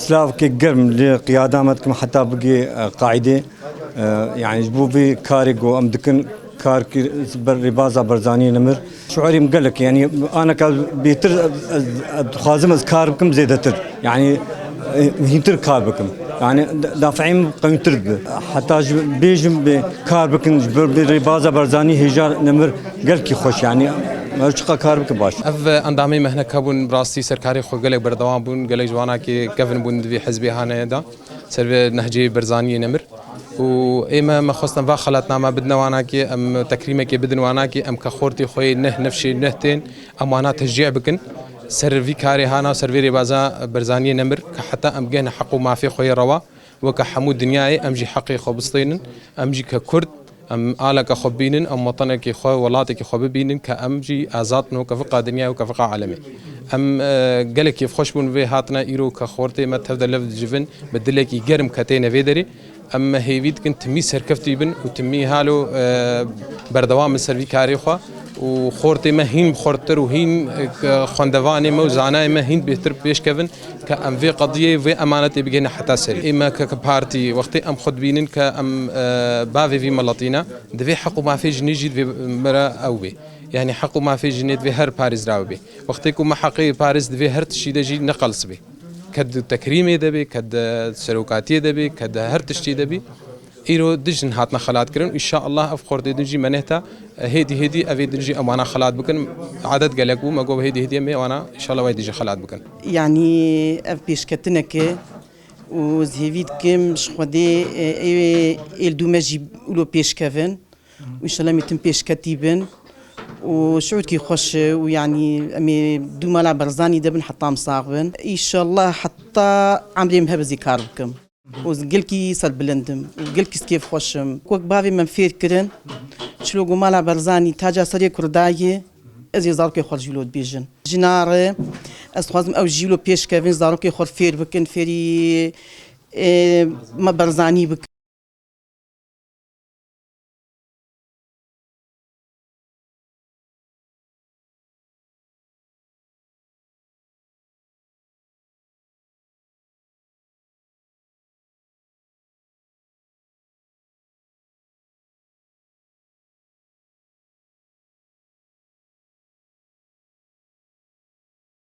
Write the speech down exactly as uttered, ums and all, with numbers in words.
Silavkê germ li qiyada me dikim heta bigê, e, qaîdê. E, yani ji bo vê karê ku em dikin, kar kir ber rêbaza Barzaniyê Nemir. Şuurê min gelek, yani aneka bêtir ez, ez, ez dixwazim ez kar bikim zêdetir. Yani, e, hîntir kar bikim. Yani da-, dafeyê min qewîtir bi. Heta ji bêjim bê kar bikin ji ber rêbaza Barzanî hêja Nemir gelkî xweş yani. Her çiqa kar bikim baş. Ev endamê me hinek hebûn, bi rastî serkarê xwe gelek berdewam bûn, gelek ji wanakê kevin bûn di vê hizbê hane de, ser vê nehcê Barzaniyê Nemir. Û ê me, me xwestin va xelatname bidine wanakê, em tekrîmekê bidin wanakê, em ke xortê xwe yê neh nefşê neh tên, em wana teşcî bikin. Ser vî karê hana, ser vê rêbaza Barzaniyê Nemir, ke heta em gehne heq û mafê xwe yê rewa, weke hemû dinyayê em jî heqê xwe bistênin, em jî ke Kurd, em aleke xwe bînin, em wetenekê xwe, welateke xwe bibînin, ke em jî azad in weke fiqa dinyayê, weke fiqa alemê. Em, e, gelek kêfxweş bûn vê hatine îro ke xortê me tev de lev dicivin, bi dilekî germ ke têne vê derê. Em hêvî dikin timî serkeftî bin û timî halo, e, berdewam bin ser vî karê xwe û xortê me hîn bi xorttir û hîn, e, ke xwendevanê me û zanayê me hîn bêhtir pêş kevin. Ke em vê qediyê, vê emanetê bigihîne heta serê. Ê me ke, ke partî, wextê em xwe dibînin ke em, e, bavê vî miletî ne, divê heq û mafê jinê jî divê me re ew bê. Yanî heq û mafê jinê divê her parêzra bê. Wextê ku me heqê parêz divê her tiştî de jî neqels bê. Ke di tekrîmê de bê, ke di serokatiyê de bê, ke di her tiştî de bê. Îro du jin hatine xelatkirin. Înşallah ev xortê din jî me nehta, e, hêdî hêdî evê din jî em wana xelat bikin. Edet gelek bû, me got hêdî hêdî em ê wana înşallah wê din jî xelat bikin. Yanî ev pêşketineke û ez hêvî dikim ji Xwedê, e, ê êl dû me jî wilo pêş kevin. Û înşallah em ê tim pêşketî bin. Û şiûrkî xweş e û yanî em ê dû mala Barzanî de bin heta em sax bin. Înşallah heta emrê min hebe ez ê kar bikim. Û ez gelkî serbilind im û gelkî ez kêfxweş im. Wek bavê me fêr kirin, çilo ku mala Barzanî taca serê Kurda ye, ez ê zarokê xwe jî wilo dibêjin. Jina re, ez dixwazim ew jî wilo pêş kevin, zarokê xwe fêr bikin, fêrî, ê, me Barzanî bik,